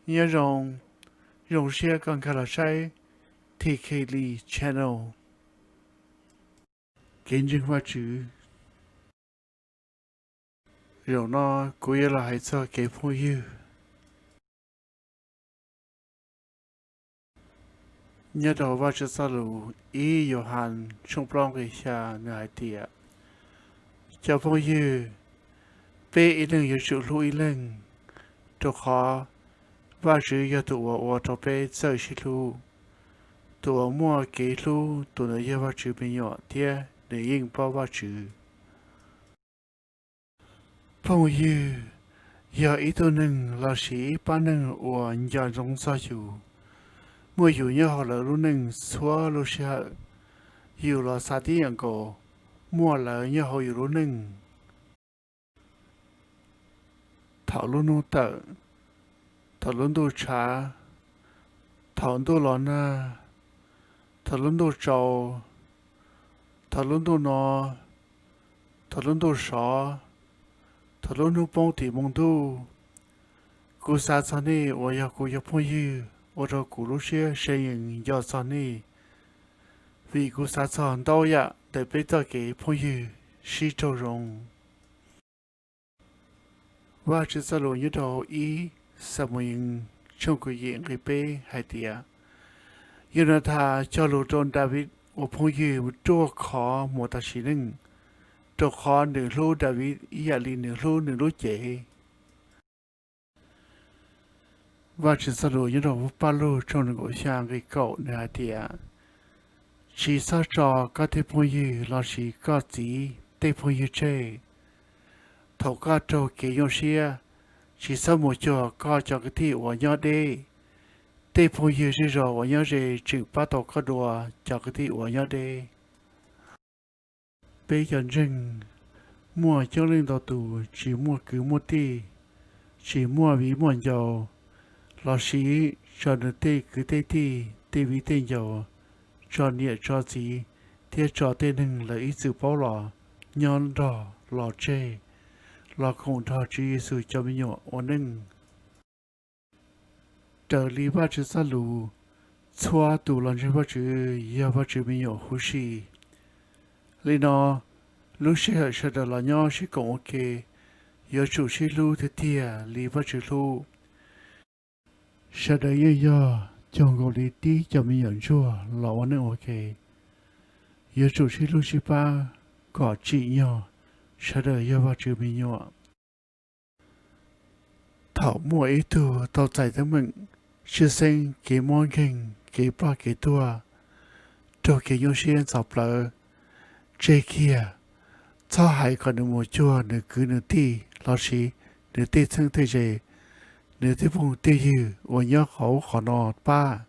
Nyob zoo, zoo siab koj nkag los saib T K Lee Channel. Kev ntseeg Vajtswv. Zaum no kuv yuav los hais txog kev phooj ywg. Nyob rau Vajtswv txoj lus ib Yauhas tshooj plaub nqe xya nws hais tias, cov phooj ywg, peb ib leeg yuav tsum hlub ib leeg, rau qhov Vajtswv yog tus uas ua rau peb txawj sib hlub. Tus uas muaj kev hlub tus ntawd yog Vajtswv me nyuam thiab nws yeej paub Vajtswv. Phooj ywg yog ib tug neeg lossis ib pab neeg uas nco ntsoov txog yus, muaj yus nyob hauv lawv lub neej txhua lub sij hawm. Yus los xav tib yam nkaus, muaj lawv nyob hauv yus lub neej. Thaum lub hnub tawm, thaum lub ntuj tshav, thaum ntuj los nag, thaum lub ntuj tsaus, thaum lub ntuj no, thaum lub ntuj sov, thaum lub hnub poob tim moo ntuj, kuv xav txog nej uas yog kuv cov phooj ywg, ua rau kuv lub siab seev yees nco txog nej, vim kuv xav txog ntau yam ntawm peb txoj kev phooj ywg sib raug zoo. Vajtswv txoj lus nyob rau ib Xamuyees tshooj kaum yim nqe peb hais tias, Yaunathas cog lus rau Daviv ua phooj ywg ruaj khov mus tas sim neej, rau qhov nws hlub Daviv ib yam li nws hlub nws lub cev. Vajtswv txoj lus nyob rau Paj Lug tshooj nees nkaum xya nqe kaum nws hais tias, tsis txhob tso koj tej phooj ywg lossis koj txiv tej phooj ywg tseg. Thaum koj raug kev nyuaj siab, tsis txhob mus cuag koj cov kwv tij uas nyob deb. Tej phooj ywg zej zos uas nyob ze tseem pab tau koj dua cov kwv tij uas nyob deb. Peb cov ntseeg, muaj coob leej ntau tus tsis muaj kwv muaj tij, tsis muaj viv muaj ncaus, lossis tso nws tej kwv tej tij, tej viv tej ncaus, tso niam tso txiv, thiab tso tej neeg lawv ib txwm paub los nyob nrog los tseg, los koom nrog Tswv Yexus cov me nyuam ua neej. Raws li Vajtswv txoj lus, txhua tus los ntseeg Vajtswv yog Vajtswv me nyuam huv si. Li no, lub sij hawm sawv daws los nyob sib koom ua ke, yuav tsum sib hlub tiag tiag li Vajtswv hlub. Sawv daws yeej yog cuag nkaus li tib cov me nyuam ntsuag los ua neej ua ke. Yuav tsum sib hlub sib pab kom tsim nyog sawv daws yog Vajtswv me nyuam. Thaum muaj ib tug tau txais teeb meem, tshwj xeeb kev mob nkeeg, kev ploj kev tuag, raug kev nyuaj siab ntxhov plawv, tseg kiag, txhob hais kom nws mus cuag nws kwv nws tij lossis nws tej txheeb tej ze, nws tej phooj tej ywg uas nyob qhov ub qhov no pab.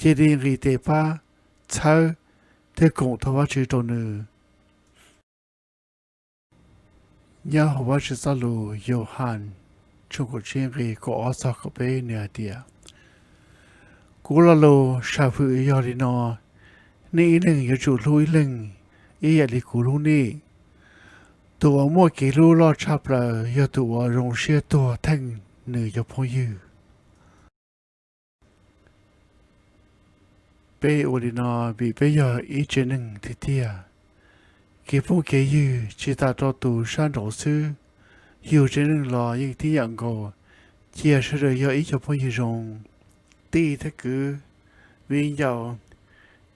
Cia li nqis tes pab, txhawb, thiab koom thov Vajtswv rau nws. Nyob hauv Vajtswv txoj lus Yauhas tshooj kaum tsib nqe kaum ob txog kaum peb nws hais tias, kuv lo lus sam fwm yog li no, nej ib leeg yuav tsum hlub ib leeg ib yam li kuv hlub nej. Tus uas muaj kev hlub loj tshaj plaws yog tus uas zoo siab tuag theej nws cov phooj ywg. Peb ua li no vim peb yog ib tsev neeg tiag tiag. Kev phooj kev ywg tsis tas rau tus sab nraud xwb, yus tsev neeg los yeej tib yam nkaus, cia sawv daws yog ib co phooj ywg zoo. Tij thiab kwv, viv ncaus,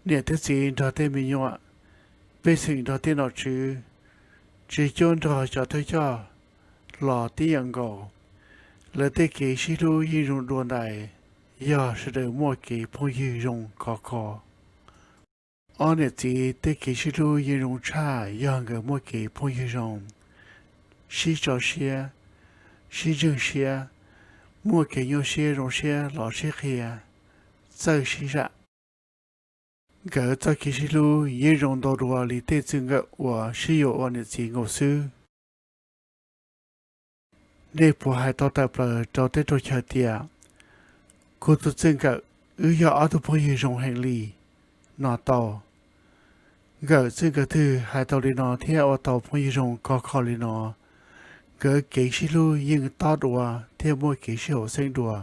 niam thiab txiv nrog tej me nyuam, pej xeem nrog tej nom tswv, tsis cuab nrog cov thawj coj los tib yam nkaus. Lawv tej kev sib hlub yeej zoo dua ntais yog sawv daws muaj kev phooj ywg zoo khov kho. Ob niam txiv tej kev sib hlub yeej zoo tshaj yog nkawd muaj kev phooj ywg zoo, sib tso siab, sib ntseeg siab, muaj kev nyuaj siab zoo siab los sib qhia, txawj sib zam. Nkawd txoj kev sib hlub yeej zoo ntau dua li tej txij nkawm uas sib yuav ua niam txiv nkaus xwb. Nej puas hais tau tawm plaws rau teb rau chaw tias, kuv tus txij nkawm, wb yog ob tug phooj ywg zoo heev li no tau? Nkawm txij nkawm twg hais tau li no thiab ua tau phooj ywg zoo khov kho li no, nkawd kev sib hlub yeej tob dua thiab muaj kev sib haum xeeb dua.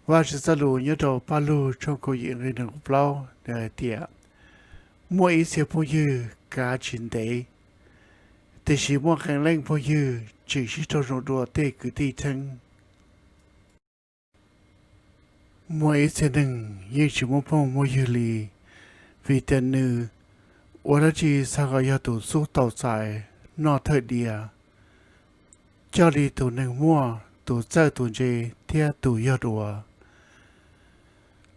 Vajtswv txoj lus nyob rau Paj Lug tshooj kaum yim nqe nees nkaum plaub nws hais tias, muaj ib txhia phooj ywg kav tsis ntev, tiam sis muaj qee leej phooj ywg tseem sib raug zoo dua tej kwv tij theeb. Muaj ib txhia neeg yeej tsis muaj phooj muaj ywg li, vim tias nws ua dab tsi xav kom yog tus xub tau txais, noj thawj diav, coj li tus neeg muaj, tus txawj tus ntse thiab tus yog dua.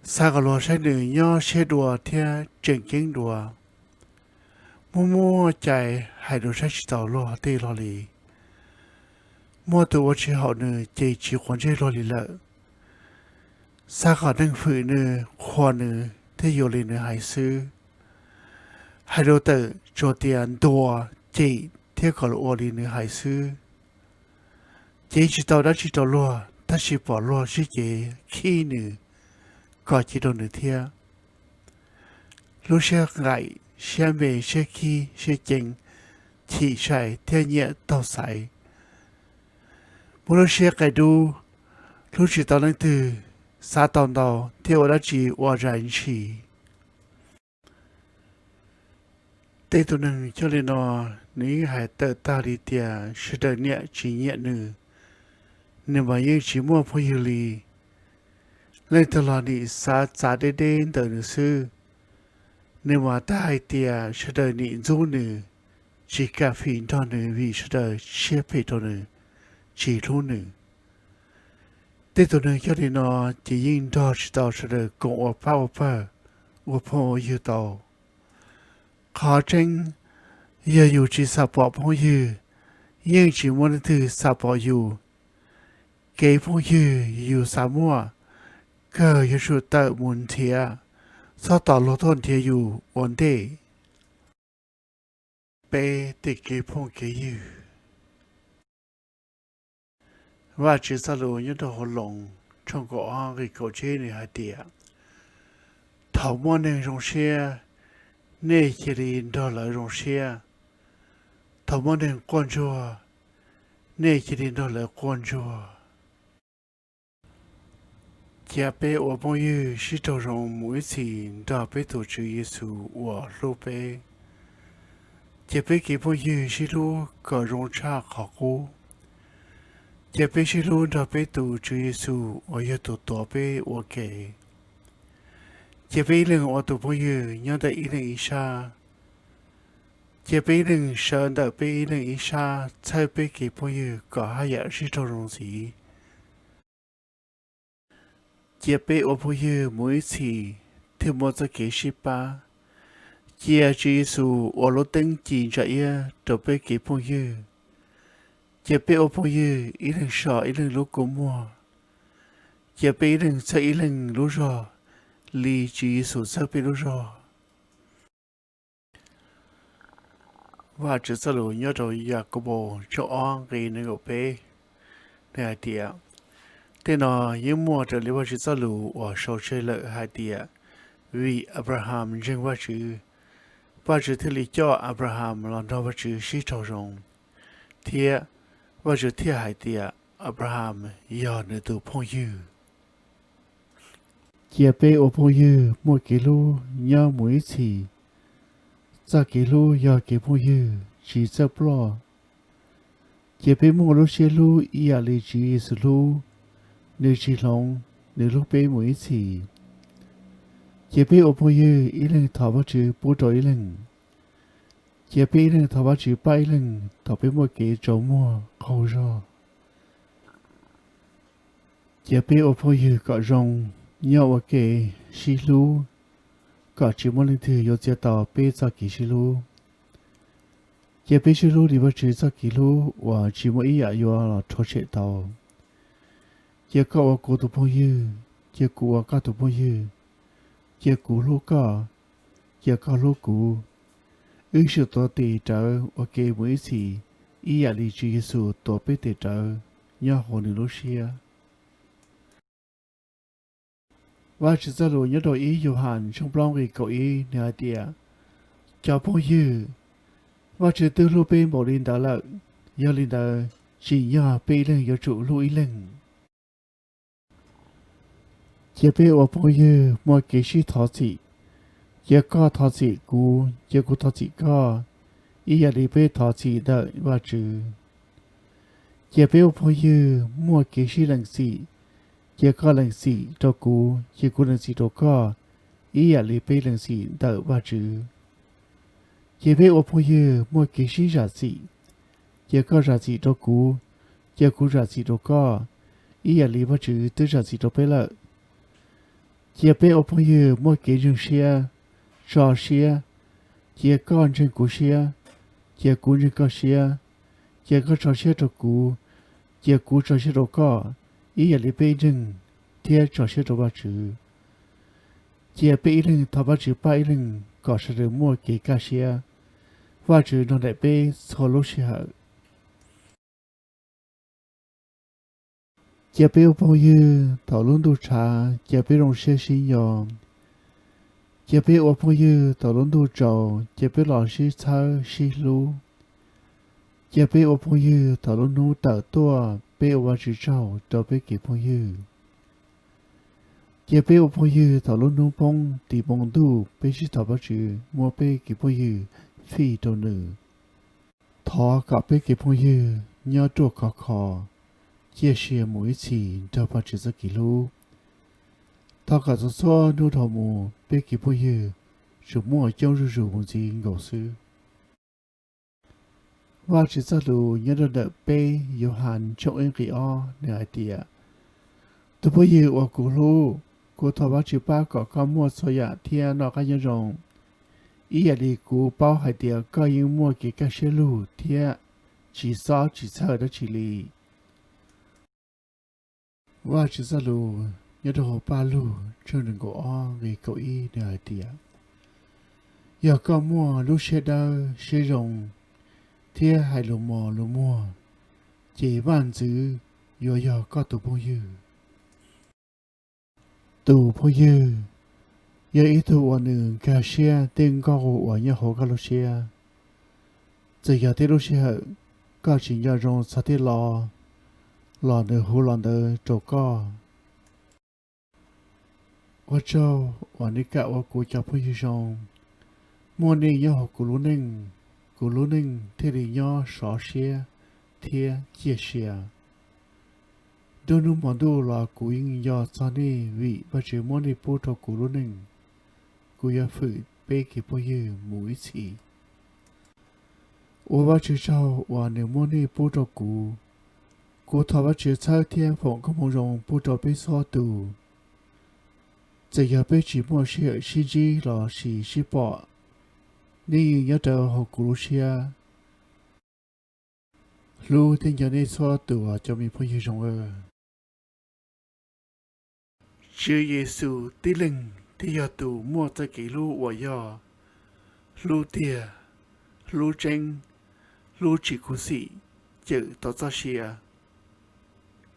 Xav kom luag saib nws nyob siab dua thiab tseem ceeb dua. Muaj muaj cai hais dua saib tsis taus luag tej log li. Muaj tus ua tsis haum nws ces tsis quav ntsej luag li lawm. Xav kom neeg hwm nws, qhuas nws thiab yuav li nws hais xwb. Hais dua tawm tsuas tias ntuas, cem thiab kom luag ua li nws hais xwb. Cev tsis tau dab tsi rau luag tab sis pom luag sib cev khib nws kom cev rau nws thiab. Lub siab nqaim, siab npe, siab khib siab ceev, chim sai thiab nyiam taug xaiv. Muaj lub siab qia dub, hlub tsis tau leej twg, xav tau ntau thiab ua dab tsi ua zais ntshis. Tej tus neeg coj li no, nws yeej hais tawm tag li tias sawv daws nyiam tsis nyiam nws, nws mas yeej tsis muaj phooj ywg li. Leej twg los nim xav txav deb deb ntawm nws xwb. Nws mas tag hais tias sawv daws nim ntxub nws, tsis kam fim nrog nws vim sawv daws siab phem rau nws, tsis hlub nws. Tej tus neeg coj li no ces yeej nrog tsis tau sawv daws koom ua pab ua pawg, ua phooj ua ywg tau. Qhov tseeb, yog yus tsis xam pom phooj ywg, yeej tsis muaj leej twg xam pom yus. Kev phooj ywg yus xav muaj, kawg yuav tsum tawm mus nrhiav, txhob tos luag tuaj nrhiav yus ua ntej. Peb tej kev phooj kev ywg. Vajtswv txoj lus nyob rau hauv Loos tshooj kaum ob nqe kaum tsib nws hais tias, thaum muaj neeg zoo siab, nej cia li nrog lawv zoo siab. Thaum muaj neeg quaj ntsuag, nej cia li nrog lawv quaj ntsuag. Cia peb ua phooj ywg sib raug zoo mus ib txhis nrog peb tus Tswv Yexus uas hlub peb. Cia peb kev phooj ywg sib hlub kom zoo tshaj qhov qub. Cia peb sib hlub nrog peb tus Tswv Yexus uas yog tus tuav peb ua ke. Cia peb ib leeg ua tus phooj ywg nyob ntawm ib leeg ib sab. Cia peb ib leeg sawv ntawm peb ib leeg ib sab txhawb peb kev phooj ywg kom haj yam sib raug zoo ntxiv. Cia peb ua phooj ywg mus ib txhis thiaj muaj txoj kev sib pab. Cia Tswv Yexus ua lub teeb ci ntsa iab rau peb kev phooj ywg. Cia peb ua phooj ywg ib leeg so ib leeg lub kua muag. Cia peb ib leeg txhawb ib leeg lub zog li Tswv Yexus txhawb peb lub zog. Vajtswv txoj lus nyob rau Yakaunpaus tshooj ob nqe nees nkaum peb, nws hais tias, tej no yeej muaj raws li Vajtswv txoj lus uas sau tseg lawm hais tias, vim Anplahas ntseeg Vajtswv, Vajtswv thiaj li coj Anplahas los nrog Vajtswv sib raug zoo, thiab Vajtswv thiaj hais tias Anplahas yog nws tus phooj ywg. Cia peb ua phooj ywg muaj kev hlub nyob mus ib txhis. Txoj kev hlub yog kev phooj ywg tsis txawj ploj. Cia peb muaj lub siab hlub ib yam li Tswv Yexus hlub, nws tsis hloov, nws hlub peb mus ib txhis. Cia peb ua phooj ywg ib leeg thov Vajtswv pub rau ib leeg. Cia peb ib leeg thov Vajtswv pab ib leeg thaum peb muaj kev tsaus muag qaug zog. Cia peb ua phooj ywg kom zoo, nyob ua ke, sib hlub, kom tsis muaj leej twg yuav txiav tau peb txoj kev sib hlub. Cia peb sib hlub li Vajtswv txoj kev hlub uas tsis muaj ib yam yuav los rhuav tshem tau. Cia koj ua kuv tus phooj ywg, cia kuv ua koj tus phooj ywg. Cia kuv hlub koj, cia koj hlub kuv. Wb sib tuav tes rawv ua ke mus ib txhis, ib yam li Tswv Yexus tuav peb tes rawv nyob hauv nws lub siab. Vajtswv txoj lus nyob rau ib Yauhas tshooj plaub nqe kaum ib nws hais tias, cov phooj ywg, Vajtswv twb hlub peb npaum li ntawd lawm, yog li ntawd tsim nyog peb ib leeg yuav tsum hlub ib leeg. Cia peb ua phooj ywg muaj kev sib thov txim. Cia koj thov txim kuv, cia kuv thov txim koj, ib yam li peb thov txim ntawm Vajtswv. Cia peb ua phooj ywg muaj kev sib lees txim. Cia koj lees txim rau kuv, cia kuv lees txim rau koj, ib yam li peb lees txim ntawm Vajtswv. Cia peb ua phooj ywg muaj kev sib zam txim. Cia koj zam txim rau kuv, cia kuv zam txim rau koj, ib yam li Vajtswv twb zam txim rau peb lawm. Cia peb ua phooj ywg muaj kev ntseeg siab, tso siab. Cia koj ntseeg kuv siab, cia kuv ntseeg koj siab. Cia koj tso siab rau kuv, cia kuv tso siab rau koj, ib yam li peb ntseeg thiab tso siab rau Vajtswv. Cia peb ib leeg thov Vajtswv pab ib leeg kom sawv daws muaj kev kaj siab. Vajtswv nrog nraim peb txhua lub sij hawm. Cia peb ua phooj ywg thaum lub ntuj tshav, cia peb zoo siab sib nco. Cia peb ua phooj ywg thaum lub ntuj tsaus, cia peb los sib txhawb sib hlub. Cia peb ua phooj ywg thaum lub hnub tawm tuaj, peb ua Vajtswv tsaug rau peb kev phooj ywg. Cia peb ua phooj ywg thaum lub hnub poob tim npoo ntuj, peb sib thov Vajtswv muab peb kev phooj ywg fij rau nws. Thov kom peb kev phooj ywg nyob ruaj khov kho, ciaj sia mus ib txhis nrog Vajtswv txoj kev hlub. Thov kom txhua txhua hnub dhau mus peb kev phooj ywg tsuas muaj coob zuj zus mus ntxiv nkaus xwb. Vajtswv txoj lus nyob rau ntawm peb Yauhas tshooj ib nqe ob, nws hais tias, Tus phooj ywg uas kuv hlub, kuv thov Vajtswv pab kom koj muaj txhua yam thiab noj qab nyob zoo, ib yam li kuv paub hais tias koj yeej muaj kev kaj siab lug thiab tsis txhob tsis txhawj dab tsi li. Vajtswv txoj lus nyob rau hauv Pajlug tshooj nees nkaum ob nqe kaum ib, nws hais tias, Yog koj muaj lub siab dawb siab zoo thiab hais lus mos lus muag, ces vaj ntxwv yuav yog koj tus phooj ywg. Tus phooj ywg yog ib tug uas nws nkag siab tej nkauj uas nyob hauv koj lub siab. Txawm yog tej lub sij hawm koj tsis nco zoo txog tej lo los nws hu los ntawd rau koj. Ua tsaug uas nej kam ua kuv cov phooj ywg zoo. Muaj nej nyob hauv kuv lub neej, kuv lub neej thiaj li nyob sov siab thiab ciaj sia. Nruab hnub hmo ntuj los kuv yeej nco txog nej vim Vajtswv muab nej pub rau kuv lub neej. Kuv yuav hwm peb kev phooj ywg mus ib txhis. Ua Vajtswv tsaug uas nws muab nej pub rau kuv. Kuv thov Vajtswv txhawb thiab foom koob hmoov zoo pub rau peb txhua tus. Txawm yog peb tsis muaj sij hawm sib ntsib los sis sib pom, nej yeej nyob rawv hauv kuv lub siab. Hlub thiab nco nej txhua tus cov me phooj ywg zoo. Tswv Yexus tib leeg thiaj yog tus muaj txoj kev hlub uas yog hlub tiag, hlub tseeb, hlub tsis khuv xim, cawm tau txoj sia.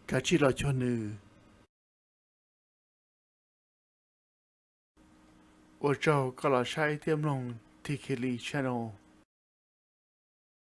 Kav tsij los cuag nws. Ua tsaug koj los saib thiab mloog Tikeli channel.